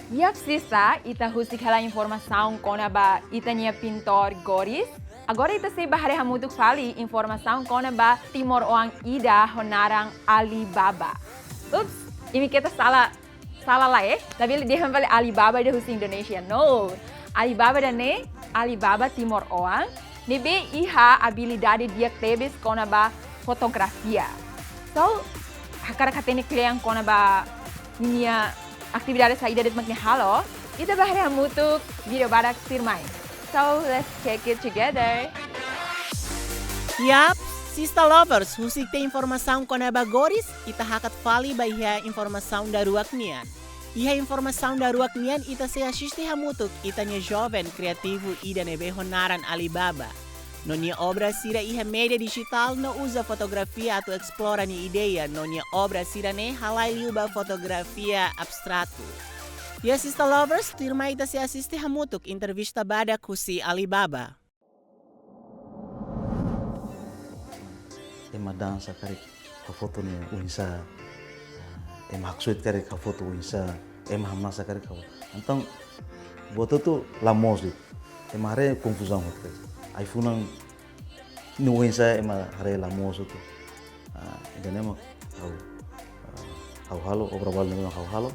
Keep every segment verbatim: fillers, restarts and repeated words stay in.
Yap, sista, ita husik hela informasaun kona-ba ita-nia pintór Goris. Agora ita sei bá haree hamutuk fali informasaun kona-ba timoroan ida ho naran Alibaba. Ups, imi keta sala, sala lae, eh? Labele dehan fali Alibaba ida husi Indonézia. No, Alibaba ida-ne'e, Alibaba timoroan ne'ebé iha abilidade di'ak tebes kona-ba fotografia. So, hakarak hatene kle'an kona-ba ninia atividade saida de'it mak nia halo, ita bá haree hamutuk vídeo badak sira mai. So, let's check it together. Yap, sista lovers, husik tiha informasaun kona-ba Goris, ita hakat fali ba iha informasaun daruak nian. Iha informasaun daruak nian ita sei asiste hamutuk ita-nia joven kreativu ida ne'ebé ho naran Alibaba. No nia obra sira iha média dijitál no uza fotografia atu esplora nia ideia, no nia obra sira-ne'e halai liu ba fotografia abstratu. Ya, sista lovers, tuirmai ita sei asiste hamutuk entrevista badak husi Alibaba. Ema dansa karik hafoto ne'e oinsá, ema haksoit karik hafoto oinsá, ema hamnasa karik hafoto. Entaun, buat hotu la moos de'it. Ema haree konfuzaun hotu karik. Ai-funan ne'e oinsá ema haree la moos hotu. Ah, ida-ne'e mak ha'u, ah, ha'u halo, obra balu ne'e mak ha'u halo.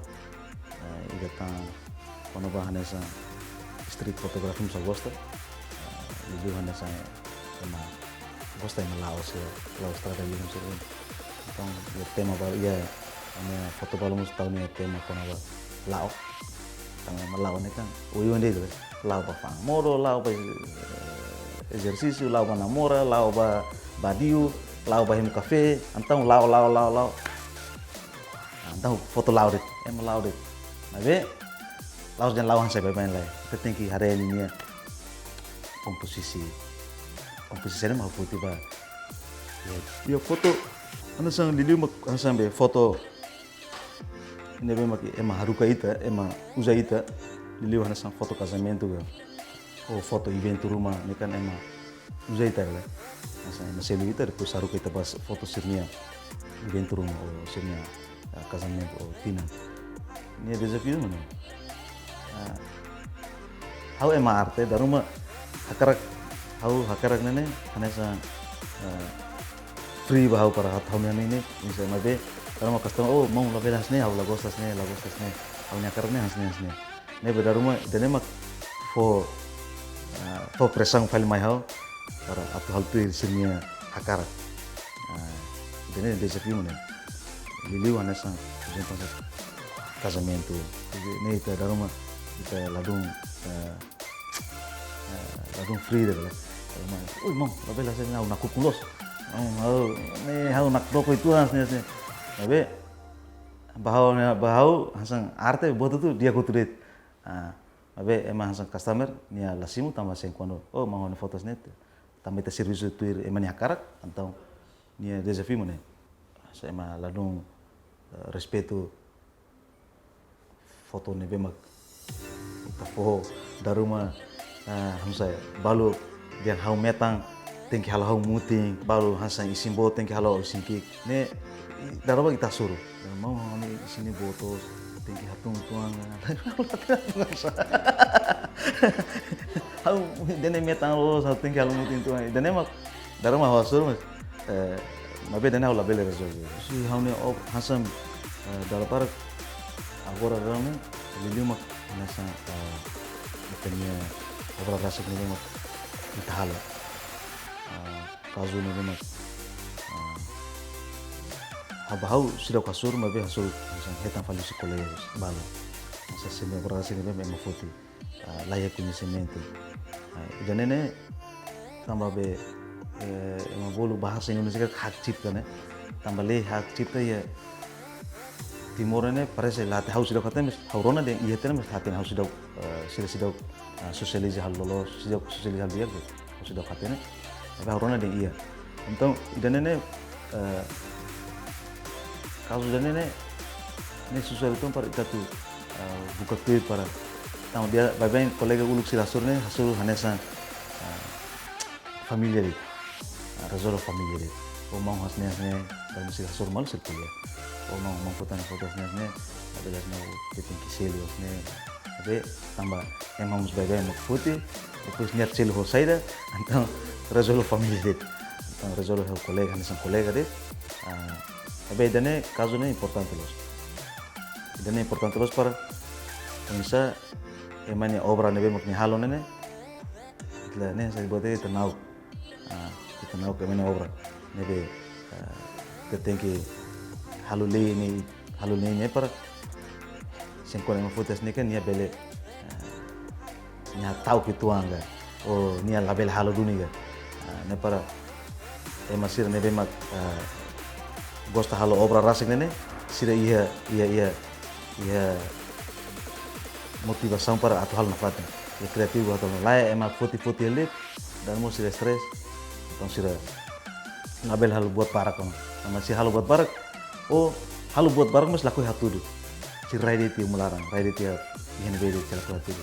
Ah, ida tan kona-ba hanesan street photography mós ha'u gosta. Ah, liuliu hanesan ema gosta ema la'o sira, la'o estrada liu sira. Entaun, iha tema balu, iha ami-nia foto balu mós tau nia tema kona-ba la'o. Tanba ema la'o ne'e kan, oioin de'it, la'o bá fa'an modo, la'o bá, eh, ezersísiu, la'o bá namora, la'o bá, badiu, la'o bá hemu kafé, entaun la'o, la'o, la'o, la'o. Entaun foto la'o de'it, ema la'o de'it. Maibé, la'o dehan la'o hanesan baibain lai. Ita tenke haree ninia kompozisaun. Kompozisaun ne'e mak foti ba. Ya, ya foto, hanesan liuliu mak hanesan be foto ne'ebé mak ema haruka ita, ema uza ita, liuliu hanesan foto kazamentu ka, ou foto eventu ruma, ne'e kan ema uza ita, ya. Hanesan ema selu ita, depois haruka ita bá foto sira-nia eventu ruma, ou sira-nia, ah, kazamentu, ou tinan. Ne'e dezafiu mak ne'e. Ah, ha'u ema arte, dala ruma hakarak, ha'u hakarak ne'e ne'e, hanesan, ah, free ba ha'u para ha'u-nia ne'e ne'e, misalnya be, dala ruma customer, "Oh, maun, labele hanesan ne'e, ha'u la gosta hanesan ne'e, la gosta hanesan ne'e. Ha'u-nia hakarak ne'e hanesan ne'e, hanesan ne'e." Ne'ebé dala ruma, ida-ne'e mak fó, ah, fó presaun fali mai ha'u, para atu halo tuir sira-nia hakarak. Ah, ida-ne'e dezafiu mak ne'e. Liuliu hanesan, por ezemplu, kazamentu. Ne'e ita dala ruma, ita ladún, ah, eh, ladún free de'it, eh. Ema, "Ui, maun, labele hanesan ne'e, ha'u nakukun loos. Maun, ha'u, ne'e ha'u nakdoko uitoan hanesan ne'e, hanesan ne'e." Maibé, ba ha'u ne'e, ba ha'u, hanesan arte, buat hotu di'ak hotu de'it. Ah, maibé, ema hanesan customer, nia la simu tanba hanesan kuandu, "Oh, maun, ha'u-nia foto hanesan ne'e." Tanba ita servisu tuir ema nia hakarak, entaun, nia dezafiu mak ne'e. Hanesan ema ladún, eh, respeitu foto ne'ebé mak ita fó, dala ruma, ah, hanesan balu dehan ha'u metan tenke halo ha'u mutin, balu hanesan isin-boot tenke halo isin-ki'ik. Ne'e, i-, dala ruma ita hasoru. Maun, ha'u-nia isin ne'e boot loos, tenke hatún uitoan. Ha'u, ida-ne'e metan loos, ha'u tenke halo mutin uitoan. Ida-ne'e mak, dala ruma ha'u hasoru, mas, eh, maibé ida-ne'e ha'u labele rezolve. Se ha'u-nia ob-, hanesan, eh, dala barak agora dala ne'e, liuliu mak hanesan, eh, ita-nia obra rasik ne'ebé mak ita halo. Eh, kazu ne'ebé mak, eh, ha'u ba ha'u seidauk hasoru, maibé hasoru, hanesan hetan fali husi kolega balu. Hanesan sira-nia obra rasik ne'ebé mak ema foti, ah, la iha koñesimentu. Ah, ida-ne'e ne'e, tanba be, eh, ema bolu bahasa Indonesia kan hak cipta ne'e. Tanba lei hak cipta iha Timor ne'e parese la hatene, ha'u seidauk hatene, mas ha'u rona dehan iha tiha ona, mas la hatene, ha'u seidauk, eh, seidauk, seidauk, ah, sosializa halo loloos, seidauk sosializa halo di'ak, ha'u seidauk hatene. Tapi ha'u rona dehan iha. Entaun, ida-ne'e ne'e, eh, kazu ida-ne'e ne'e, ne'e susar uitoan para ita atu, eh, buka tuir para. Entaun, ida baibain kolega uluk sira hasoru ne'e, hasoru hanesan, eh, família de'it. Ah, rezolve família de'it. Oh, maun, hanesan ne'e, hanesan ne'e, dala ruma sira hasoru malu sira ko'alia. Oh, maun, maun, foto ne'e, foto hanesan ne'e, hanesan ne'e. Labele hanesan ita tenke selu, ne'e. Maibé tanba ema mós baibain mak foti, depois nia selu ho saida, entaun rezolve família de'it. Entaun rezolve ho kolega, hanesan kolega de'it. Ah, maibé ida-ne'e kazu ne'e importante loos. Ida-ne'e importante loos para oinsá ema nia obra ne'ebé mak nia halo ne'e ne'e. Ita la ne'e sai buat ita na'ok. Ah, ita na'ok ema nia obra ne'ebé, ah, ita tenke halo lei ne'e, halo lei ne'e para se kuandu ema foti hanesan ne'e kan nia bele, ah, nia ta'uk uitoan ka, ou nia labele halo duni ka. Ah, ne'e para ema sira ne'ebé mak, ah, gosta halo obra rasik ne'e ne'e, sira iha, iha, iha, iha motivasaun para atu halo nafatin. Iha kreativu atu halo. Lae, ema foti-foti hela de'it, dala ruma sira stres, entaun sira labele halo buat barak ona. Tanba se halo buat barak, ou halo buat barak mós lakohi hatudu. Sira rai de'it iha uma laran, rai de'it iha, iha ne'ebé de'it sira lakohi hatudu.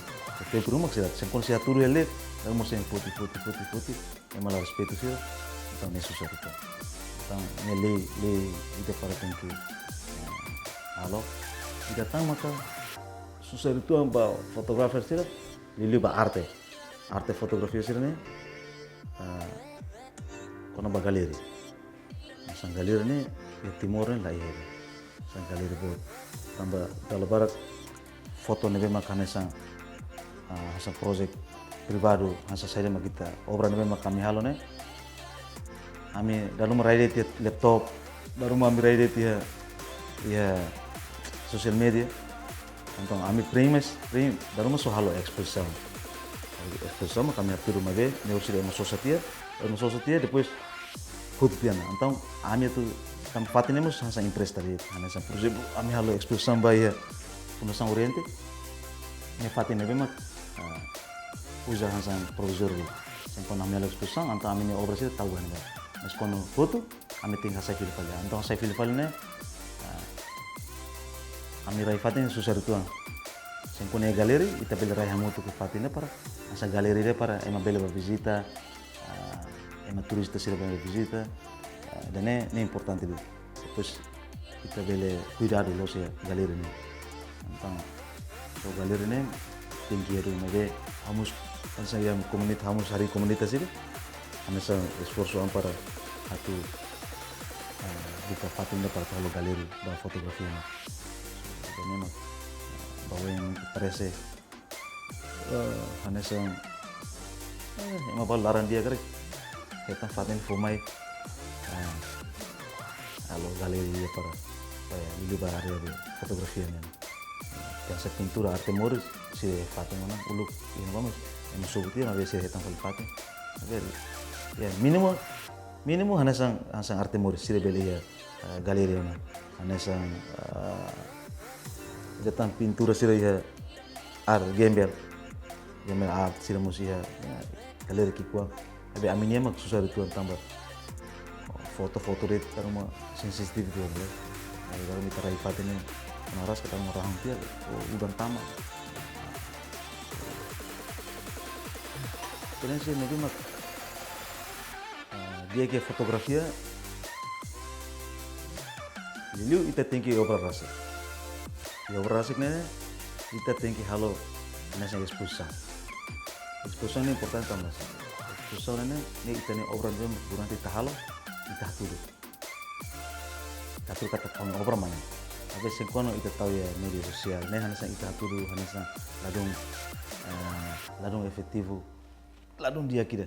Tempu ruma sira, se kuandu sira hatudu hela de'it, dala ruma sira foti, foti, foti, foti, ema la respeitu sira, entaun ne'e susar uitoan. Entaun ne'e lei, lei ida para tenke, eh, halo. Ida tan maka susar uitoan ba fotografer sira, liuliu ba arte. Arte fotografia sira ne'e, ah, kona-ba galeria. Hanesan galeria ne'e, iha Timor ne'e la iha. Hanesan galeria boot. Tanba dala barak foto ne'ebé mak hanesan, ah, hanesan project privadu, hanesan saida mak ita, obra ne'ebé mak ami halo ne'e. Ami dala ruma rai de'it iha laptop, dala ruma ami rai de'it iha, iha social media. Entaun ami print, print, dala ruma só halo espozisaun. Espozisaun mak ami hatudu maibé, ne'e orsida ema sosa tiha, ema sosa tiha, depois hotu tiha ona. Entaun ami atu, tanba fatin ne'e mós hanesan empresta de'it, hanesan, por ezemplu, ami halo espozisaun ba iha Fundasaun Oriente, ne'e fatin ne'ebé mak, ah, uza hanesan provizóriu de'it. Se kuandu ami halo espozisaun, entaun ami-nia obra sira tau ba ne'ebá. Mas kuandu hotu, ami tenke hasai fila fali. Entaun hasai fila fali ne'e, ah, ami rai fatin susar uitoan. Se kuandu iha galeria, ita bele rai hamutuk iha fatin ne'e para hanesan galeria para ema bele bá vizita, ah, ema turista sira bele bá vizita, ah, ida-ne'e, ne'e importante de'it. Depois ita bele kuidadu loos iha galeria ne'e. Entaun, so galeria ne'e tenke iha duni maibé, ha'u mós, hanesan iha komunita-, ha'u mós harii komunita sira, hanesan esforsu an para atu, ah, buka fatin ida para atu halo galeria ba fotografia ne'e. Ida-ne'e mak, ah, ba oin parese, eh, hanesan, eh, ema balu laran di'ak karik hetan fatin fó mai, ah, halo galeria para, eh, liuliu ba área de fotografia ne'e. Hanesan pintura, arte moris, sira iha fatin ona, uluk iha ne'ebá mós ema sobu tiha, maibé sira hetan fali fatin. Maibé, ya, mínimu, mínimu hanesan, hanesan arte moris, sira bele iha, eh, galeria ona. Hanesan, eh, ita tan pintura sira iha art, Gembel. Gembel art sira mós iha, ya, galeria ki'ikoan. Maibé ami-nia mak susar uitoan tanba foto-foto de'it dala ruma sensitif uitoan, ya. Ai, dala ruma ita rai fatin ne'e, ona ras ka dala ruma rahun tiha, ou udan tama. Esperiénsia ne'ebé mak, ah, di'ak iha fotografia, liuliu ita tenke obra rasik. Iha obra rasik ne'e, ita tenke halo hanesan espozisaun. Espozisaun ne'e importante tanba sá? Espozisaun ne'e, ne'e ita-nia obra ne'e durante ita halo, ita hatudu. Ita hatudu katak ha'u-nia obra mak ne'e. Tapi se kuandu ita tau iha média sosiál, ne'e hanesan ita hatudu, hanesan ladún, eh, ladún efetivu, ladún di'ak ida.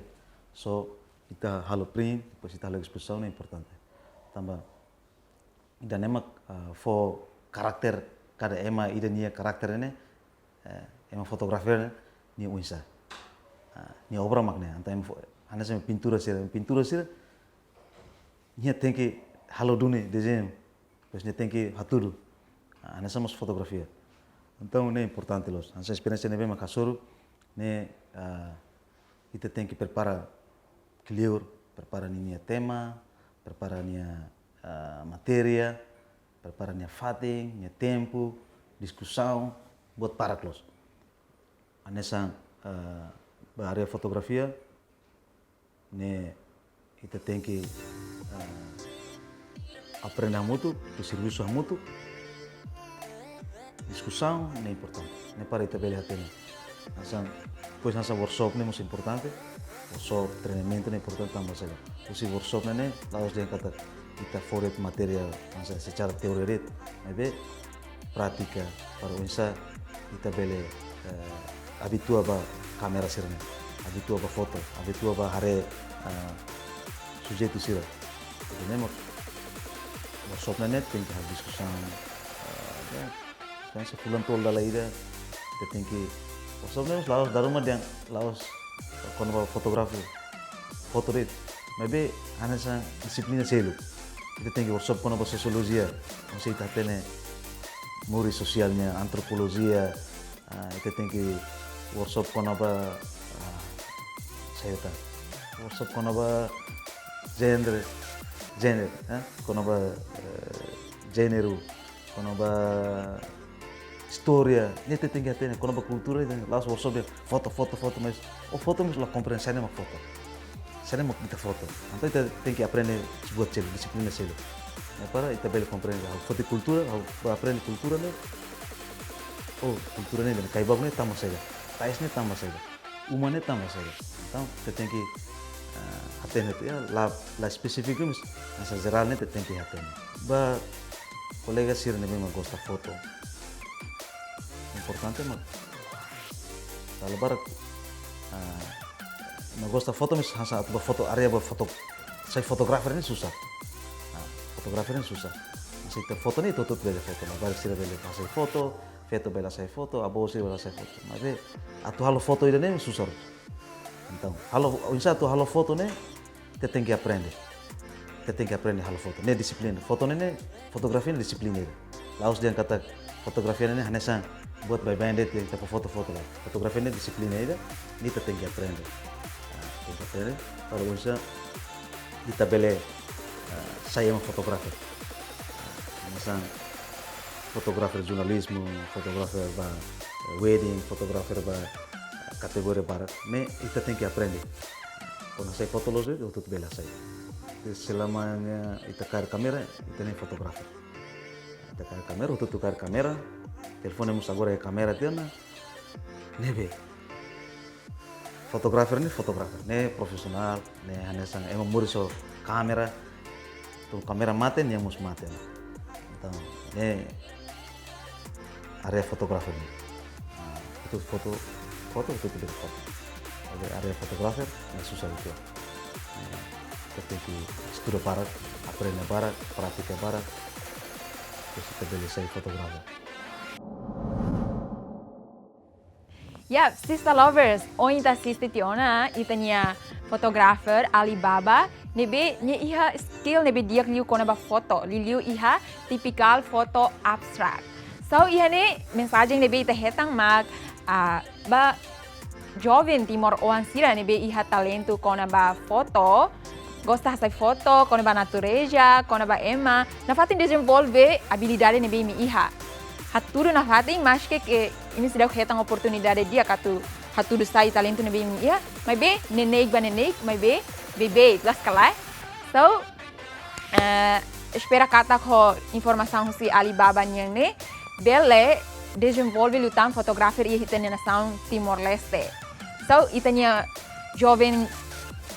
So, ita halo print, depois ita halo espozisaun ne'e importante. Tanba ida-ne'e mak, ah, fó karakter, kada ema ida nia karakter ne'e, eh, ema fotografer ne'e, nia oinsá. Ah, nia obra mak ne'e, entaun ema fo-, hanesan pintura sira, pintura sira, nia tenke halo duni dezeñu, depois nia tenke hatudu. Ah, hanesan mós fotografia. Entaun, ne'e importante loos. Hanesan esperiénsia ne'ebé mak hasoru, ne'e, ah, ita tenke prepara kleur, prepara ninia tema, prepara nia, ah, matéria, prepara nia fatin, nia tempu, diskusaun, buat barak loos. Hanesan, ah, ba área fotografia, ne'e ita tenke, ah, aprende hamutuk, atu servisu hamutuk. Diskusaun ne'e importante. Ne'e para ita bele hatene. Hanesan, depois hanesan workshop ne'e mós importante. Workshop, treinamentu ne'e importante tanba saida? Husi workshop ne'e ne'e, la'ós dehan katak ita fó de'it matéria, hanesan secara teoria de'it, maibé prátika para oinsá ita bele, eh, abitua ba kámera sira-ne'e, abitua ba foto, abitua ba haree, eh, sujeitu sira. Jadi memang workshop ne'e ne'e tenke halo diskusaun, eh, ya, kan se fulan tolu dala ida, ita tenke, workshop ne'e la'ós dala ruma dehan, la'ós kona-ba fotografi, foto de'it. Maibé hanesan disiplina seluk. Ita tenke workshop kona-ba sosiolojia, oinsá ita hatene moris sosiál nian, antropolojia, ah, ita tenke workshop kona-ba, ah, saida tan? Workshop kona-ba genre, genre, eh? Kona-ba, eh, jéneru, kona-ba istória, ne'e ita tenke hatene, kona-ba kultura, ita la'ós workshop dehan foto, foto, foto, mas, oh, foto, mas la komprende saida mak foto. Saida mak ita foto. Entaun ita tenke aprende buat seluk, disiplina seluk. Ne'e para ita bele komprende, ha'u foti kultura, ha'u aprende kultura ne'e. Oh, kultura ne'e, kaibau ne'e tanba saida. Tais ne'e tanba saida. Uma ne'e tanba saida. Entaun, ita tenke, ah, hatene, ya, la, la espesífiku, mas hanesan jerál ne'e ita tenke hatene. Ba kolega sira ne'ebé mak gosta foto. Importante mak, dala barak, ah, mak gosta foto, mas hanesan atu ba foto, área ba foto, sai fotografer ne'e susar. Ah, fotografer ne'e susar. Hanesan ita foto ne'e, ita hotu bele foto. Labarik sira bele hasai foto, feto bele hasai foto, avó sira bele hasai foto. Maibé atu halo foto ida-ne'e susar. Entaun, halo, oinsá atu halo foto ne'e, ita tenke aprende. Ita tenke aprende halo foto. Ne'e disiplina. Foto ne'e ne'e, fotografia ne'e disiplina ida. La'ós dehan katak fotografia ne'e hanesan buat baibain de'it dehan ita foto-foto la. Fotografia ne'e disiplina ida, ne'e ita tenke aprende. Ah, tenke aprende, para oinsá ita bele, ah, sai ema fotografer. Ah, hanesan fotografer jornalizmu, fotografer ba, eh, wedding, fotografer ba, eh, kategoria barak. Ne'e ita tenke aprende. Kuandu hasai foto loos de'it, hotu bele hasai. Selama ita kaer kámera, ita ne'e fotografer. Ita kaer kámera, hotu kaer kámera. Telefone mós agora iha kámera tiha ona. Ne'ebé fotografer ne'e fotografer, ne'e profisionál, ne'e hanesan ema moris ho kámera, tuir kámera mate, nia mós mate. Entaun, ne'e área fotografer ne'e. Ah, ita foto, foto, ita tuir foto. Jadi área fotografer ne'e susar uitoan. Eh, ita tenke estuda barak, aprende barak, prátika barak, depois ita bele sai fotografer. Ya, Sista Lovers, ohin ita asiste tiha ona ita-nia fotografer Alibaba, ne'ebé nia iha skill ne'ebé di'ak liu kona-ba foto, liuliu iha tipikál foto abstract. So, iha ne'e mensajen ne'ebé ita hetan mak, ah, ba joven timoroan sira ne'ebé iha talentu kona-ba foto, gosta hasai foto, kona-ba natureza, kona-ba ema, nafatin dezenvolve abilidade ne'ebé imi iha. Hatudu nafatin, maske ke imi seidauk hetan oportunidade di'ak atu hatudu sai talentu ne'ebé imi iha, maibé neineik ba neineik, maibé beibeik, las kalai. So, eh, espera katak ho informasaun husi Alibaba nian ne'e, bele dezenvolve liután fotografer iha ita-nia nasaun Timor-Leste. So, ita-nia joven,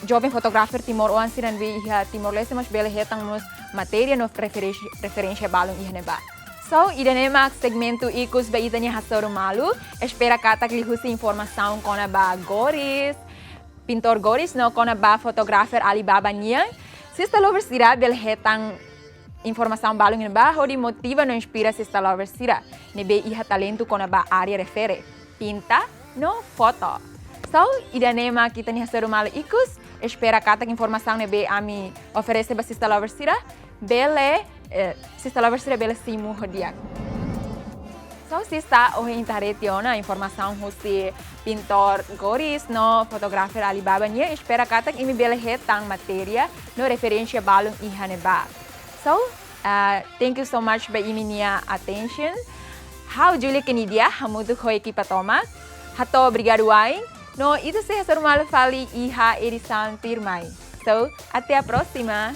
joven fotografer timoroan sira ne'ebé iha Timor-Leste mós bele hetan mós matéria no referénsia, referénsia balun iha ne'ebá. So, ida-ne'e mak segmentu ikus ba ita-nia Hasoru Malu. Espera katak liuhusi informasaun kona-ba Goris, pintór Goris no kona-ba fotografer Alibaba nian, Sista Lovers sira bele hetan informasaun balun iha ne'ebá hodi motiva no inspira Sista Lovers sira ne'ebé iha talentu kona-ba área refere, pinta no foto. So, ida-ne'e mak ita-nia Hasoru Malu ikus, espera katak informasaun ne'ebé ami oferese ba Sista Lovers sira bele, eh, Sista Lovers sira bele simu ho di'ak. So, Sista, ohin ita haree tiha ona informasaun husi pintór Goris no fotografer Alibaba nian, espera katak imi bele hetan matéria no referénsia balun iha ne'ebá. So, ah, thank you so much ba imi-nia attention. Ha'u Julia Kenidia, hamutuk ho ekipa tomak, hato'o obrigadu wa'in, no ita sei hasoru malu fali iha edisaun tuirmai. So, até a próxima!